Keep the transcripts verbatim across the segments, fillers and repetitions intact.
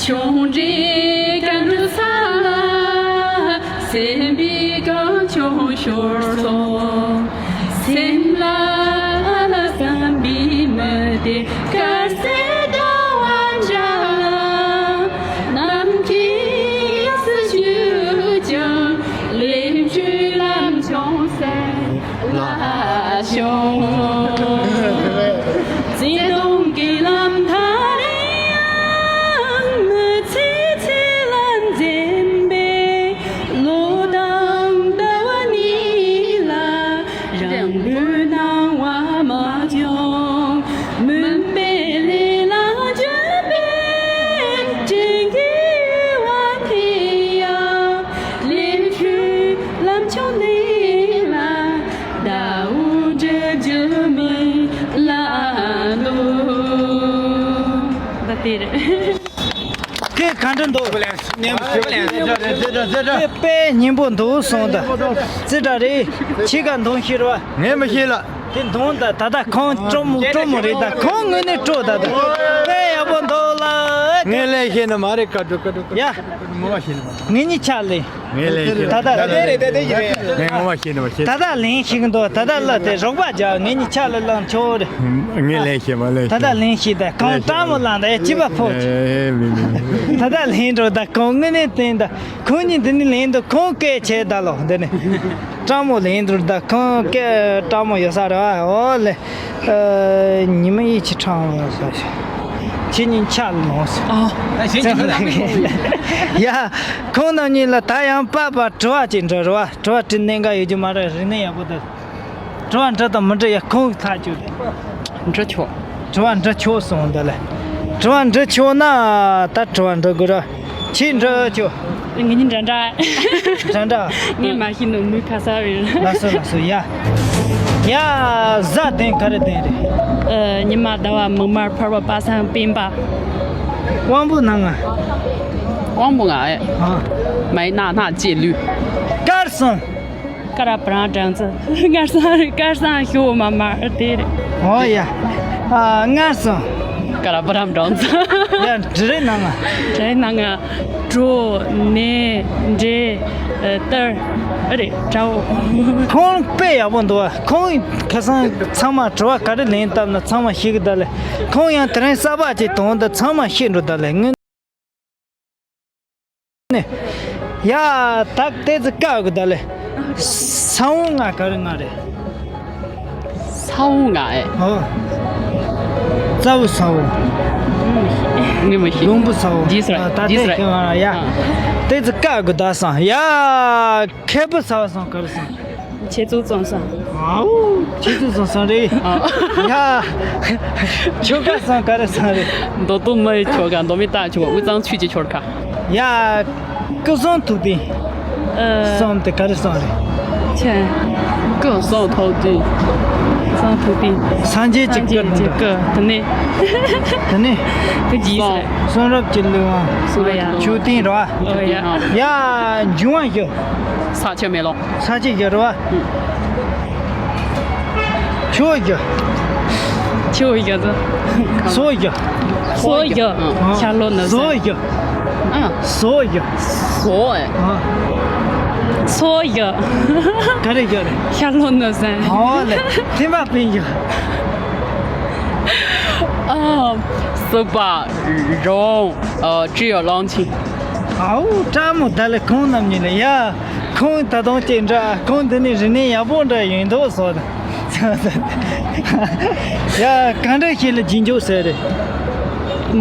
ཆུང་འདྲིས་གང་རུ་ས་ལ། སེམས་པའི་གང་བྱུང་ཤོར་སོང་། སེམས་ལ་བསམ་པའི་མི་དེ་དཀར་གསལ་ཟླ་བ་འདྲ། ནམ་མཁའི་སུ་བཞུད་ཀྱང་ལེགས་བཅོས་ལམ་མཆོང་སེམས་ལ་ཤོང་། བརྩེ་དུང་གི་ལམ་མཐའ་རེ་ཡང་མི་ཚེ་ཚེ་ལ་འཛིན་པའི་ལོ་དང་ཟླ་བ་གཉིས་ལ་རང་གི་སྣང་བ་མ་བྱུང་། མུན་པའི་ལས་ལ་འཇུག་པའི་དྲིན་གྱི་དབང་གིས་ཡང་ལས་འཕྲོའི་ལམ་མཆོག་ལས་ལ་ཟླ་འོད་འགྲིབ་རྒྱུ་མིན་ལ་འདུག་ད་དེ་རེད། ཁྱེད་ག་འདྲ་འདུག་ཁྱེད་དཔེ་སྙན་པོ་འདུག་གསུངས་ད། ཙི་དྲ་རེད། ཁྱེད་ག་འདོན་ཤེས་རེད་བ། ངས་མི་ཤེས་ལ། དེ་འདོན་ད་ད་ལྟ་ཁོང་སྤྲོ་མོ་སྤྲོ་མོ་རེད་ད། ཁོང་དངོས་གནས་སྤྲོ་ད་ད། དཔེ་ཡག་པོ་འདུག་ལ། ངས་ལེན་ཤེས་ནི་མ་རེད། ཀ་འགྲོ་ཀ་འགྲོ་ཀ་ཡ། འགྲོ་ཀ་འགྲོ་ངོ་མ་ཤེས་ནི་མ་རེད། ངེད་གཉིས་ཆ་ལེན། ངས་ལེན་ཤེས་ད་ད་ད་ངས་ངོ་མ་ཤེས་ནི་མ་ཤེས། ད་ད་ལེན་ཤེས་གི་འདུག་ད་ད་ལ་དེ་རོགས་པ་རྒྱག་ངེད་གཉིས་ཆ་ལ་ལང་ཆོག་རེད། ངས་ལེན་ཤེས་མ་ལེན་ད་ད་ཤེས། ལེན་ཤེས་ད་ཁོང་སྤྲང་མོ་ལང་ད་ཡ་ཅི་བ་ཕོ་ཆེ། ཨེ་མི་མི་མི། ད་ད་ལེན་འགྲོ་ད་ཁོང་དངོས་གནས་བསྟན་ད། ཁོང་གཉིས་འདི་ནས་ལེན་འདུག་ཁོང་སྐད་ཆེ་ད་ལོ་འདི་ནས། སྤྲང་མོ་ལེན་འདུག་ད་ཁོང་སྐད་སྤྲང་མོ་ཡོད་ས་རེད་བ། ཨོ་ལེ། ཨ། ཉི་མ་ཡིད་ཀྱི་ཕྲེང་བ་ཡོད་ས་ཞིག་ཁྱེད་གཉིས་ཆ་ལོངས་སོང་། ཨ། ཡ། ཁོང་རྣམ་གཉིས་ལ་ད་ཡང་པ་པ་དྲི་བ་ཅིག་འདྲི་རེད་བ། དྲི་བ་དྲི་གནད་འགག་ཡོད་རྒྱུ་མ་རེད། རིག་གནས་ཡག་པོ་འདུག་དྲི་བ་འདྲི་དང་མི་འདྲི་ཡ་ཁོང་གིས་ཐག་གཅོད་དེ། འདྲི་ཆོག་དྲི་བ་འདྲི་ཆོག་སོང་འདི་ལས། དྲི་བ་འདྲི་ཆོག་ན་ད་དྲི་བ་འདྲི་དགོས་ར། ཁྱེད་འདྲི་ཆོག་ངེད་གཉིས་འདྲ་འདྲ། འདྲ་འདྲ། ངས་མ་ཤེས་ནོ་མི་ཁ་ས་རེད། ལགས་སོ་ལགས་སོ་ཡ། ཡ། བཟའ་ལྡན་ག་རེ་ལྡན་རེད། ཨ། ཉི་མ་ཟླ་བ་མིག་དམར་ཕལ་པ་པ་སངས་སྤེན་པ། དབང་པོ་སྣ་ལྔ། དབང་པོ་ལྔ་ཨེ། ཨ། མའི་སྣ་སྣ་ལྕེ་ལུས། དཀར་སང་། ཀ་ར་བུ་རམ་སྦྲང་རྩི། དཀར་སང་རེད། དཀར་སང་ཤོ་མ་མ་དེ་རེད། ཨོ་ཡ། ཨ། མངར་སོང་། ཀ་ར་བུ་རམ་སྦྲང་རྩི། ཡ། འདྲི་རེད་ནང་ང་། འདྲི་རེད་ནང་ང་། གྲོ། ནས། འབྲས། ཨ། ཏིལ། ཨ་རེད། དགྲ་བོ། ཁོང་དཔེ་ཡག་པོ་འདུག་བ། ཁོང་ཁ་སང་ཚང་མ་དྲི་བ་ག་རེ་ལན་བཏབ་ན་ཚང་མ་ཤེས་གི་ད་ལེ། ཁོང་ཡང་དེ་རིང་གསར་པ་ཅིག་དང་ད་ཚང་མ་ཤེས་འགྲོ་ད་ལེ། དངོས་ནས། ཡ། ད་ཏེ་ཙི་ཀ་གི་ད་ལེ། ས་བོན་ལྔ་ག་རེ་ལྔ་རེད། ས་བོན་ལྔ་ཨེ། ཨོ། རྩ་བོ་ས་བོན། ངས་མི་ཤེས། ལུང་བུ་ས་བོན། རྗེས་སུ་རེད། ཨ། ད་རྗེས་སུ་ཏེ་རེད། ཤི་བ་ཡ། ཨ། ཏེ་ཙི་ཀ་གི་ད་སང་ཡ། ཁེ་པོ་ས་བ་སང་ག་རེ་སང་། ཁྱེད་ཚོ་བཙོང་སོང་། ཨའུ། ཁྱེད་ཚོ་བཙོང་སོང་རེད། ཨ། ཡ། ཁྱོ་ག་སང་ག་རེ་སང་རེད། མདོ་སྟོད་མི་ཡི་ཁྱོ་ག། མདོ་སྨད་ད་ཁྱོ་ག། དབུས་གཙང་ཆུས་ཀྱི་ཁྱོ་ག། ཡ། སྐུ་གསུང་ཐུགས་རྟེན། ཨ། གསུམ་དེ་ག་རེ་གསུམ་རེད། ཆེ། སྐུ་གསུང་ཐུགས་རྟེན། གསུང་ཐུགས་རྟེན། སངས་རྒྱས་ཀྱི་སྐུ། སངས་རྒྱས་ཀྱི་སྐུ། དེ་ནས། དེ་ནས། དེ་རྗེས་སུ་རེད། གསུང་རབ་ཀྱི་ལུས་དབང་། ཨོ་ཡ། མཆོད་རྟེན་རེད་བ། ཨོ་ཡ། ཡ། འབྱུང་བ་བཞི། ས་ཆུ་མེ་རླུང་། ས་ཆུ་བཞི་རེད་བ། ཆུ་བོ་བཞི། ཆུ་བོ་བཞི་ཚོ། སོ་བཞི། སོ་བཞི། ཨ། ཤར་ལྷོ་ནུབ་བྱང་། སོ་བཞི། ཨ། སོ་བཞི། སོ་ཨེ། ཨ། སོ་བཞི། ག་རེ་བཞི་རེད། ཤར་ལྷོ་ནུབ་བྱང་། ཨོ་ལེ། ཐེམ་པ་སྤུན་བཞི། ཨ། སྲིད་པ། རི་བོང་། ཨ། སྤྲེའུ། གླང་ཆེན། ཨའུ། སྤྲང་མོ་ད་ལེ་ཁོང་རྣམ་གཉིས་ལ་ཡ། ཁོང་ད་དུང་ཅིག་འདྲ། ཁོང་འདི་ནས་རིག་གནས་ཡག་པོ་འདྲ་ཡོད་མདོག་བཟོ་ད། ཡ། གང་འདྲ་ཞིག་ལ་རྗེས་འཇུག་ཟེར་རེད།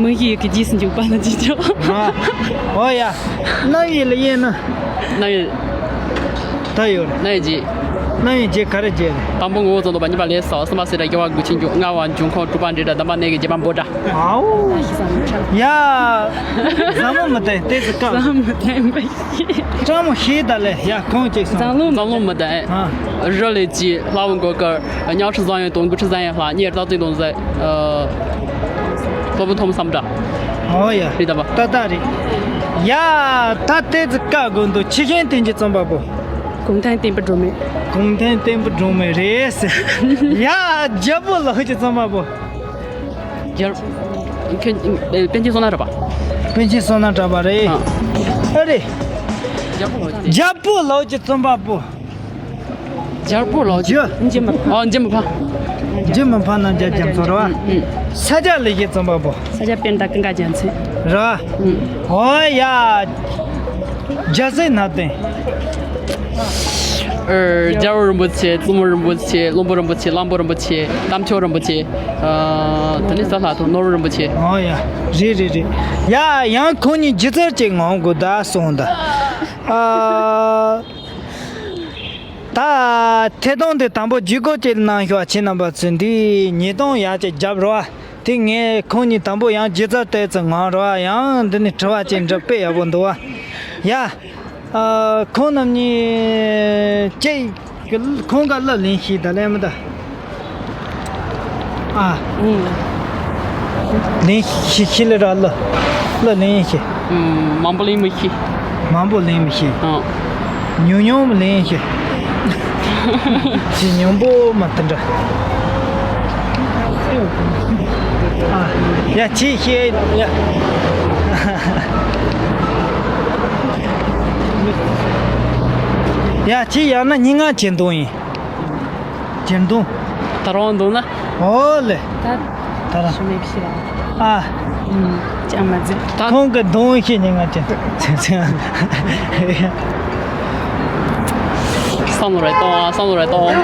མིང་ཡིག་གི་རྗེས་སུ་འཇུག་པ་ལ་རྗེས་འཇུག་ཨ། ཨོ་ཡ། རྣམ་དབྱེ་ལ་དབྱེ་ན། རྣམ་དབྱེ། ད་ཡོད་རེད། རྣམ་དབྱེ་བརྒྱད། རྣམ་དབྱེ་བརྒྱད་ག་རེ་བརྒྱད་རེད། དང་པོ་ངོ་བོ་ཙམ་དུ་བ། གཉིས་པ་ལས་སུ་བ། གསུམ་པ་སྲིད་དང་རྒྱལ་བ་མགོ་ཆེན་མཇུག་ལྔ་པ་འབྱུང་ཁུངས། དྲུག་པ་འབྲས་དང་། བདུན་པ་གནས་ཀྱི། བརྒྱད་པ་འབོད་སྒྲ། ཨའུ། ཡ། བཟང་མོ་མི་བསྟན་ཏེ་ཟི་ཀ་བཟང་མོ་བསྟན་པ་ཞིག་སྤྲང་མོ་ཞིག་ད་ལེ། ཡ། ཁོང་ཅིག་སོང་། བཟང་ལུང་། བཟང་ལུང་མི་བསྟན། ཨ། རི་ལས་ཀྱི་ལྷ་བུ་མགོ་དཀར། གཉའ་ཁྲི་བཟང་ཡོན་དང་མགོ་ཁྲི་བཟང་ཡོན་ལྷ། གཉིས་རྩ་རྩིས་དང་ཟེར། ཨ། སློབ་དཔོན་ཐོམ་སམ་འདྲ། ཨོ་ཡ། རེད་དམ་པ། ཏག་ཏག་རེད། ཡ། ད་ཏེ་ཟི་ཀ་དགོན་དུ་ཆུ་ཤིང་བསྟན་གྱི་རྩོམ་པ་པོ། གུང་ཐང་བསྟན་པའི་སྒྲོན་མེ། གུང་ཐང་བསྟན་པའི་སྒྲོན་མེ་རེད། ཡ། རྒྱལ་པོ་ལགས་ཀྱི་རྩོམ་པ་པོ། རྒྱལ། མཁན། པཎ་ཆེན་བསོད་ནམས་རེད་པ། པཎ་ཆེན་བསོད་ནམས་གྲགས་པ་རེད། ཨ་རེད། རྒྱལ་པོ་ལགས་ཀྱི་རྩོམ་པ་པོ། རྒྱལ་པོ་ལགས་ཀྱི་རྒྱུ། འཇུ་མི་ཕམ། ཨོ་འཇུ་མི་ཕམ། འཇུ་མི་ཕམ་རྣམ་རྒྱལ་རྒྱ་མཚོ་རེད་བ། ས་སྐྱ་ལེགས་བཤད་རྩོམ་པ་པོ། ས་སྐྱ་པཎྜི་ཏ་ཀུན་དགའ་རྒྱལ་མཚན། རེད་བ། ཨོ་ཡ། རྒྱལ་སྲས་ནང་བསྟན། ཨ། རྒྱལ་བ་རིན་པོ་ཆེ། བཙུན་མོ་རིན་པོ་ཆེ། བློན་པོ་རིན་པོ་ཆེ། གླང་པོ་རིན་པོ་ཆེ། རྟ་མཆོག་རིན་པོ་ཆེ། ཨ། དེ་ནས་ས་ལྷག་ཐོག་ནོར་བུ་རིན་པོ་ཆེ། ཨོ་ཡ། རེད་རེད་རེད། ཡ་ཡང་ཁོང་གཉིས་སྒྱུ་རྩལ་ཅིག་ངོམ་དགོས་ད་གསུངས་ད། ཨ། ད་ཐད་གཏོང་དེ་དང་པོ་བརྒྱུད་སྐུར་ཅིག་གནང་ཤོག་ཁྱེད་རྣམ་པ་ཚོས། འདི་ཉིས་སྟོང་ཡར་ཅིག་བརྒྱབ་རོགས། དེ་ངས་ཁོང་གཉིས་དང་པོ་ཡང་སྒྱུ་རྩལ་ལྟས་ཚུལ་ངོམ་རོགས། ཡང་འདི་ནས་དྲི་བ་ཅིག་འདྲི་དཔེ་ཡག་པོ་འདུག་བ། ཡ། ཨ། ཁོང་རྣམ་གཉིས་ཅིག་ཁོང་ག་གླུ་ལེན་ཤེས་ད་ལེན་མི་ད། ཨ། ཨུ། ལེན་ཤེས་ཤེས་ལེ་ར་གླུ། གླུ་ལེན་ཤེས། ཨུ། མང་པོ་ལེན་མི་ཤེས། མང་པོ་ལེན་མི་ཤེས། ཨ། ཉུང་ཉུང་ལེན་ཤེས། ཅི་ཉུང་པོ་མ་དེ་འདྲ། ཨ། ཡ་ཅི་ཤེས་ཡ། ཡ་ཅི་ཡང་ན་སྙན་ངག་གཅེན་གཏོང་ཡིན། གཅེན་གཏོང་། ད་རུང་འདུག་ན། ཨོ་ལེ། ད། ད་ར། ཞུ་མེད་ཤི་ལ། ཨ། ཨུམ། ཅང་མ་ཟད། ད་ཁོང་གི་གདོང་ཤེས་ཉེན་ང་ཅན། བསམ་བློ་རེ་གཏོང་ཨ། བསམ་བློ་རེ་གཏོང་།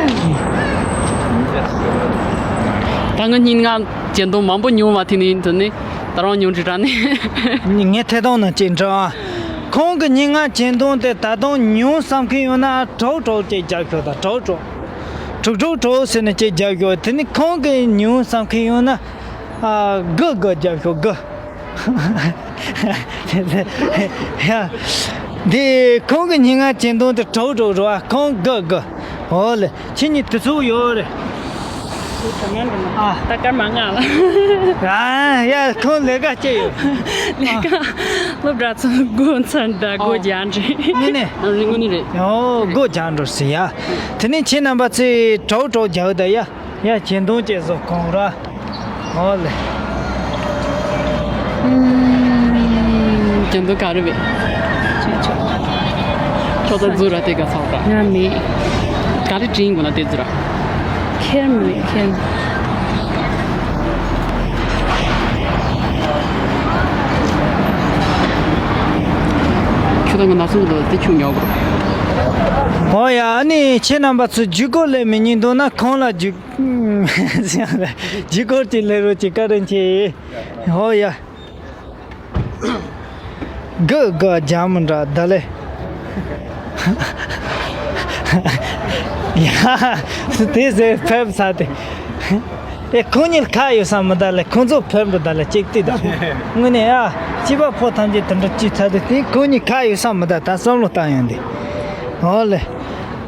ད་ང་སྙན་ངག་གཅེན་གཏོང་མང་པོ་ཉུང་བ་དེ་ནི་དེ་ནི་ད་རུང་ཉུང་དྲི་དྲ་ནི། ངས་ཐད་གཏོང་ནང་ཅིག་འདྲི་ཨ། ཁོང་གི་སྙན་ངག་གཅེན་གཏོང་དེ་ད་དུང་ཉུང་བསམ་མཁན་ཡོད་ན་དྲུག་དྲུག་ཅིག་རྒྱབ་ཤོག་ད་དྲུག་དྲུག་དྲུག་དྲུག་དྲུག་ཟེར་ནས་ཅིག་རྒྱབ་ཤོག་དེ་ནི་ཁོང་གི་ཉུང་བསམ་མཁན་ཡོད་ན། ཨ། དགུ་དགུ་རྒྱབ་ཤོག་དགུ། ཡ། འདི་ཁོང་གི་སྙན་ངག་གཅེན་གཏོང་དེ་དྲུག་དྲུག་རེད་བ། ཁོང་དགུ་དགུ། ཨོ་ལེ། ཁྱེད་གཉིས་དུས་ཚོད་ཡོད་རེད། ཨ། ད་སྐར་མ་ལྔ་ལ། ཨ་ཡ། ཁོང་ལས་ཀ་བྱས་ཡོད། ལས་ཀ་སློབ་གྲྭ་ཚང་སྒོ་འཚར་ད་སྒོ་རྒྱག་འདྲི། དངོས་གནས། ཨ། དངོས་གནས་རེད། ཨོ་སྒོ་རྒྱག་འགྲོ་ཟེར་ཡ། དེ་ནས་ཁྱེད་རྣམ་པ་ཚོས་དྲུག་དྲུག་རྒྱག་ད་ཡ། ཡ་གཅེན་གཏོང་བཅས་སོ་ཁོང་ར། ཨོ་ལེ། གཅེན་གཏོང་ག་རེ་བས། ཁྱོད་ད་རྫུ་ར་དེ་ག་ཚོགས་པ། ང་མེད། ག་རེ་དྲིན་དགོས་ན་དེ་རྫུ་ར། ཁེར་མི་ཁེར། ཁྱོད་ད་ང་ན་སོང་གི་དེ་ཆུང་ཉོག་གོ། ཨོ་ཡ། ཨ་ནི་ཁྱེད་རྣམ་པ་ཚོ་བརྒྱུད་སྐུར་ལེན་མི་ཉན་འདུག་ན་ཁོང་ལ་བརྒྱུད། བརྒྱུད་སྐུར་ཅིག་ལེན་རོགས་ཅིག་བཀའ་དྲིན་ཆེ། ཨོ་ཡ། དགུ་དགུ་རྒྱ་མི་འདྲ་ད་ལེ། ཡ། དེ་ཟེར་ཕེབས་ས་དེ། ཨེ་ཁོང་གཉིས་ཁ་ཡོད་ས་མི་ད་ལེ། ཁོང་ཚོ་ཕེབས་འགྲོ་ད་ལེ་གཅིག་ལྟོས་དང་། དངོས་གནས་ཨ། སྐྱེས་པ་ཕོ་ཐམས་ཅད་དེ་འདྲ་གཅིག་ཚ་དེ་དེ་ཁོང་གཉིས་ཁ་ཡོད་ས་མི་ད། ད་བསམ་བློ་བཏང་ཡོང་དེ། ཨོ་ལེ།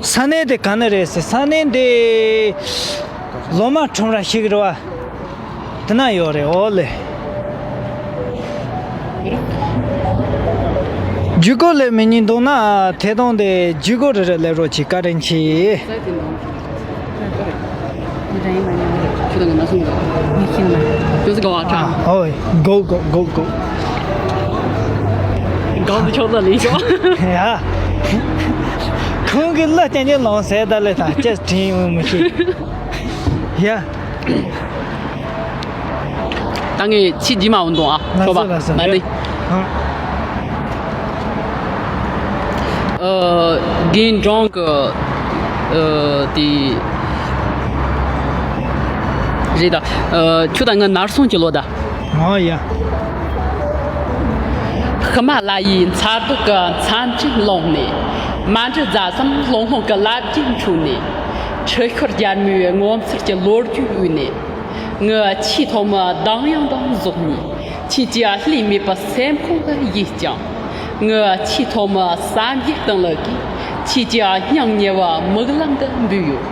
ས་གནས་དེ་ག་ནས་རེད་ཟེར། ས་གནས་དེ་ལོ་མ་ཁྲོམ་ར་ཞིག་རེད་བ། དེ་ན་ཡོད་རེད། ཨོ་ལེ། བརྒྱུད་སྐུར་ལེན་མི་ཉན་འདུག་ན་ཐད་གཏོང་དེ་བརྒྱུད་སྐུར་རེ་རེ་ལེན་རོགས་ཅིག་བཀའ་དྲིན་ཆེ། ཨོ་ཡ། ཁོང་གི་གླུ་རྐྱང་རྐྱང་ལོང་ཟེར་ད་ལེ། ད་ཅེས་དྲིན་ཡོང་མི་ཤེས། ཡ། ད་ངས་ཕྱི་རྗེས་མ་འོང་དང་ཨ། ལགས་སོ། ཆོག་པ། ལགས་སོ། མ་ནི། ཨ། ཨ། རྒན་འབྲོང་གི། ཨ། དེ་རེད་ད། ཨ། ཁྱོད་ད་ང་ནར་སོང་གི་ལོ་ད། ཨོ་ཡ། ཧི་མ་ལ་ཡའི་མཚར་སྡུག་གི་མཚམས་ཀྱི་ཀློང་ནས། མ་འདྲིས་རྫ་ཟམ་ཀློང་ཀློང་གི་ལབ་རྒྱུན་འཁྲུགས་ནས། འཕྲུལ་ཤོར་རྒྱལ་མོའི་ངོ་མཚར་གྱི་ལོ་རྒྱུས་དབུས་ནས། ངའི་ཆེས་ཐོག་མའི་གདངས་དབྱངས་དང་གཟུགས་བརྙན། ཁྱེད་ཀྱི་བསླུས་མེད་པའི་སེམས་ཁོང་གིས་ཡིད་བརྐྱངས། ངའི་ཆེས་ཐོག་མའི་བསམ་གྱི་གཏིང་ལ་གི། ཁྱེད་ཀྱི་སྙིང་ཉེ་བའི་མིག་ལམ་དུ་འབུས་ཡོད།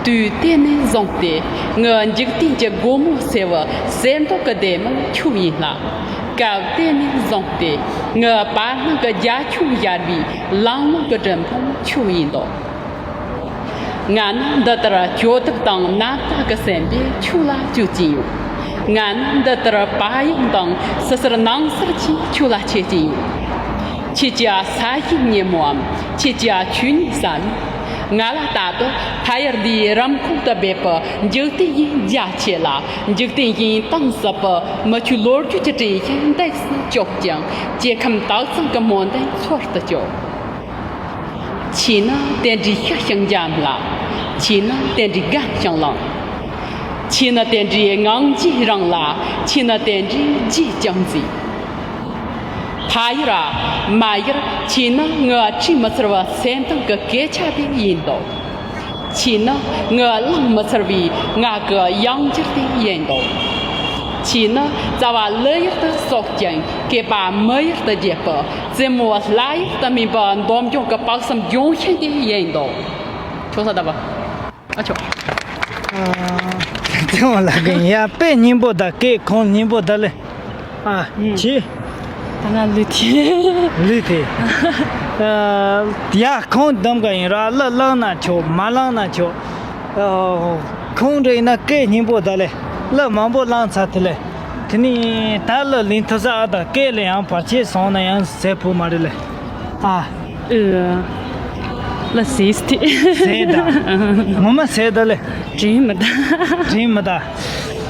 དུས་དེ་ནས་བཟུང་སྟེ། ངའི་འཇིག་རྟེན་གྱི་སྒོ་མོ་ཕྱེ་བའི་གསེར་མདོག་གི་ལྡེ་མིག་ཁྱོད་ཡིན་ལ། སྐབས་དེ་ནས་བཟུང་སྟེ། ངའི་བར་སྣང་གི་རྒྱ་ཁྱོན་བཞར་བའི་ལང་ལོང་གི་སྒྲུབ་ཕུང་ཁྱོད་ཡིན་ཏོ། ང་ནི་འདི་ལྟར་སྐྱོ་དུབ་དང་རྣམ་དག་གི་སེམས་པས་ཁྱོད་ལ་བཅོལ་གྱིན་ཡོད། ང་ནི་འདི་ལྟར་བག་ཡངས་དང་སི་སེར་ནང་སེར་གྱིས་ཁྱོད་ལ་ཆེ་སྐྱེས་ཡིན། ཁྱེད་ཀྱི་ས་གཞི་སྙེ་མོའམ་ཁྱེད་ཀྱི་ཆོས་ཉིད་ཟབ། ང་ལ་ལྟ་དུས་ཕ་ཡུལ་འདིའི་རིམ་ཁོང་དུ་སྦས་པའི་འཇིག་རྟེན་ཡི་རྒྱ་ཆེ་ལ། འཇིག་རྟེན་བཞིན་གཏིང་ཟབ་པའི་མི་ཆོས་ལོ་རྒྱུས་ཀྱི་དྲན་ཤིང་འདེགས་སུ་གཅོག་ཅིང་། སྐྱེ་ཁམས་དག་ཚང་གི་སྨོན་འདུན་འཚོལ་དུ་གཅོད། ཁྱེད་ནི་དེ་འདྲའི་ཤ་ཞིང་འཇམ་ལ། ཁྱེད་ནི་དེ་འདྲའི་རྒན་ཞིང་ལངས། ཁྱེད་ནི་དེ་འདྲའི་ངང་རྒྱུད་རིང་ལ། ཁྱེད་ནི་དེ་འདྲའི་རྗེས་ཀྱང་མཛེས། ཕ་ཡུལ་ར་མ་ཡུལ། ཁྱེད་ནི་ངའི་བྲིས་མི་ཚར་བའི་སེམས་གཏིང་གི་སྐད་ཆ་དེ་ཡིན་འདུག། ཁྱེད་ནི་ངའི་བླངས་མི་ཚར་བའི་ངག་གི་ཡང་འགྱུར་དེ་ཡིན་འདུག། ཁྱེད་ནི་རྩ་བ་ཀླུ་ཡུལ་དུ་གསོག་ཅིང་། སྐེད་པ་མི་ཡུལ་དུ་རྒྱས་པའི་རྩེ་མོ་ལྷ་ཡུལ་དུ་སྨིན་པའི་འདོམ་ལྗོངས་ཀྱི་དཔག་བསམ་ལྗོན་ཤིང་དེ་ཡིན་འདུག། ཆོག་ས་ད་པ། ཨ་ཆོག། ཨ། ཚེ་དབང་ལགས་ཀྱིས་ཡ་དཔེ་སྙན་པོ་དང་སྐད་ཁོང་སྙན་པོ་ད་ལེ། ཨ། ཨུམ། ཅི། ད་ང་ལུས་ཐེ། ལུས་ཐེ། ཨ། ཡ་ཁོང་གདམ་ག་ཡིན་ར། གླུ་བླངས་ན་ཆོག། མ་བླངས་ན་ཆོག། ཨ། ཁོང་འདྲ་ཡིན་ན་སྐད་སྙན་པོ་ད་ལེ། གླུ་མང་པོ་བླངས་ཚར་དེ་ལེ། དེ་ནས་ད་གླུ་ལེན་ཐུབ་ས། ཨ། ད་སྐད་ལ་ཡང་བར་ཆད་སོང་ན་ཡང་ཟེར་ཕོད་མ་རེད་ལེ། ཨ། ཨུ། གླུ་ཟེར་སྟེ། ཟེར་ད། ངོ་མ་ཟེར་ད་ལེ། དྲན་མི་ད། དྲན་མི་ད།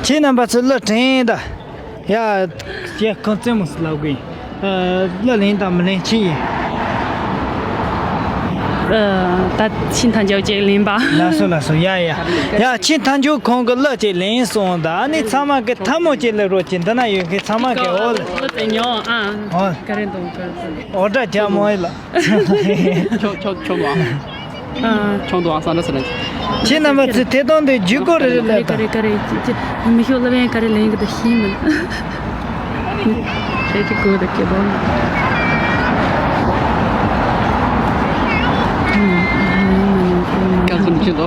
ཁྱེད་རྣམ་པ་ཚོ་གླུ་དྲན་ད། ཡ། ཡ་ཁོང་རྩེད་མོ་ལབ་དགོས། ཨ། གླུ་ལེན་དང་མི་ལེན་ཅི་ཡིན། ཨ། ད་ཕྱི་མཐའ་འཇོག་ཅིག་ལེན་པ། ལགས་སོ་ལགས་སོ། ཡ་ཡ། ཡ་ཕྱི་མཐའ་འཇོག་ཁོང་གི་གླུ་ཅིག་ལེན་སོང་ད། ཨ་ནི་ཚང་མ་གི་ཐལ་མོ་ཅིག་སླེབས་རོགས་གྱིས། འདི་ན་ཡོད་མཁན་ཚང་མ་གི། འོ་ལེ། གླུ་དེ་ཉོ་ཨ། འོ། ག་རེ་འདུག་ག་རེ་འདུག། འོ་ད་རྒྱ་མོ་ཡིན་ལ། ཆོག་ཆོག་ཆོག་མ། ཨ། ཆུང་དུའང་སང་འདྲ་ཟེར་ན། ཁྱེད་རྣམ་པ་ཚོས་ཐད་གཏོང་དེ་བརྒྱུད་སྐུར་རེ་རེ་ལབ་དང་། ག་རེ་ག་རེ་ག་རེ། མི་ཤོག་ལབ་ཡང་ག་རེ་ལེན་གི་འདུག་ཤེས་མིན། ཁྱེད་ཀྱི་གོ་ད་ཀྱི་བོ། ཀ་ཚུན་ཆུ་དོ།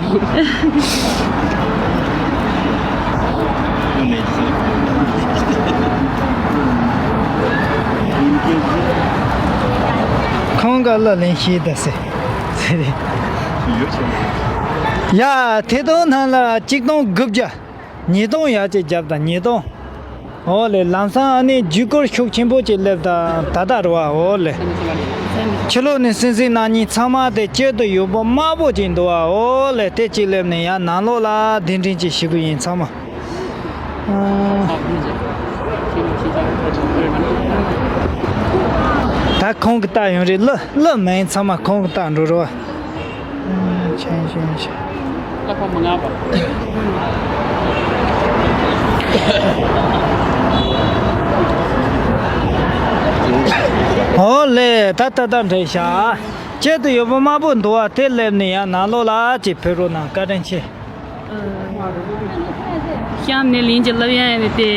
ཁོང་ག་གླུ་ལེན་ཤེས་ད་ཟེར། ཡ། ཐད་གཏོང་ནང་ལ་གཅིག་སྟོང་དགུ་བརྒྱ། ཉིས་སྟོང་ཡར་ཅིག་བརྒྱབ་དང་། ཉིས་སྟོང་། འོ་ལེ། ལམ་སང་ཨ་ནི་བརྒྱུད་སྐུར་ཤུགས་ཆེན་པོ་ཅིག་སླེབས་དང་ད་ལྟ་རེད་བ། འོ་ལེ། ཕྱི་ལོགས་ནས་གསན་གཟིགས་གནང་མཁན་ཚང་མ་དེ་སྐྱིད་སྡུག་ཡོད་པོ་དམར་པོ་ཅིག་འདུག་བ། འོ་ལེ། དེ་གཅིག་སླེབས་ནས་ཡང་ནང་ལོགས་ལ་གདན་འདྲེན་ཅིག་ཞུ་གི་ཡིན་ཚང་མ། ད་ཁོང་གི་རྟགས་ཡོང་རེད། གླུ་གླུ་མིན་ཚང་མ་ཁོང་གི་རྟགས་འགྲོ་རེད་བ། ཆེན་ཆེན་ཆེན། ད་ཁོང་མ་ངག་པ། ཨོ་ལེ། ད་ད་ད་འདྲེ་ཤག། སྐྱིད་སྡུག་ཡོད་པོ་དམར་པོ་འདུག་བ། དེ་སླེབས་ནས་ཡང་ནང་ལོགས་ལ་ཅིག་ཕེབས་རོགས་གནང་། བཀའ་དྲིན་ཆེ། གཤམ་ནས་ལན་གྱི་ལབ་ཡང་ཡང་དེ་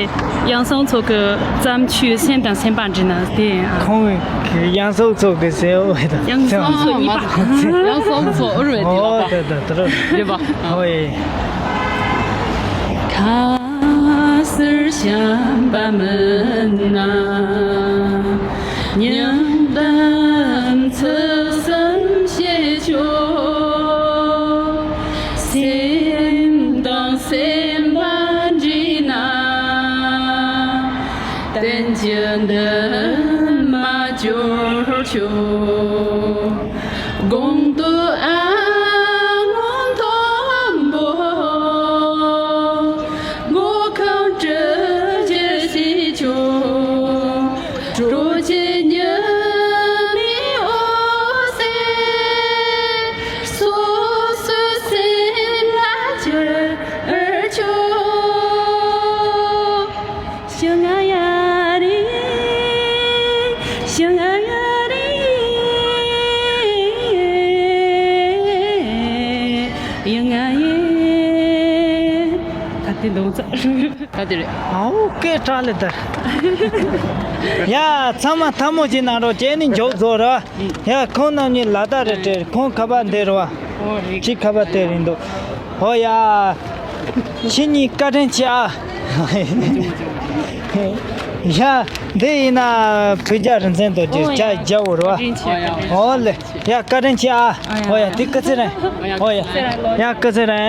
ཡང་སོང་ཚོ་གི་བརྩམས་ཆོས་སེམས་དང་སེམས་པ་འདྲི་ན་དེ། ཁོང་གི་ཡང་སོང་ཚོ་གི་ཟེར་འོ་ད། ཡང་སོང་ཚོ་གཉིས་པ། ཡང་སོང་ཚོ་ཨུར་བའི་དེ་ཨོ་ལབ་པ། ད་ད་ད་རོ། རེད་པ། ཨོ་ཡེ། ཁ་ཟུར་བྱམས་པ་མིན་ན། སྙིང་གཏམ་ཚིག་གསུམ་བཤད་ཆོག། སེམས་དང་སེམས་པ་འདྲིས་ན། བསྟན་བཅོས་འདི་མ་འབྱོར་ཆོག། དགོངས་དོན་ཨ་སྔོན་མཐོན་པོ། མགོ་ཁང་སྤྲུལ་གྱུར་ཞིག་ཆོག། གྲོགས་ཀྱི་ཉི་མའི་འོད་ཟེར། སོ་སོའི་སེམས་ལ་གྱུར་ཆོག། ཞུ་ང་ཡ་རེ། ཞུ་ང་ཡ་རེ། ཡ་ང་ཡེ། ད་དེ་འདུག་ཚར། ད་དེ་རེད། ཨའོ་སྐད་གྲགས་ལེ་དར། ཡ་ཚང་མ་ཐལ་མོ་ཅིག་གནང་རོགས། ཁྱེད་ནི་མགྱོགས་རྫོགས་ར། ཡ་ཁོང་རྣམ་གཉིས་ལ་དྭགས་རེད་དྲན། ཁོང་ཁ་པར་འདི་རེད་བ། ཨོ་རེད། ཅིག་ཁ་པར་དེ་རེད་འདུག། ཨོ་ཡ། ཁྱེད་གཉིས་བཀའ་དྲིན་ཆེ་ཨ། ཡ་འདི་ཡིན་ན་བོད་རྒྱ་རིག་འཛིན་དང་ཅིག་ཅ་རྒྱ་བོ་རེད་བ། ཨོ་ལེ། ཡ་བཀའ་དྲིན་ཆེ་ཨ། ཨོ་ཡ་དེ་སྐུ་ཚེ་རིང་། ཨོ་ཡ། ཡ་སྐུ་ཚེ་རིང་།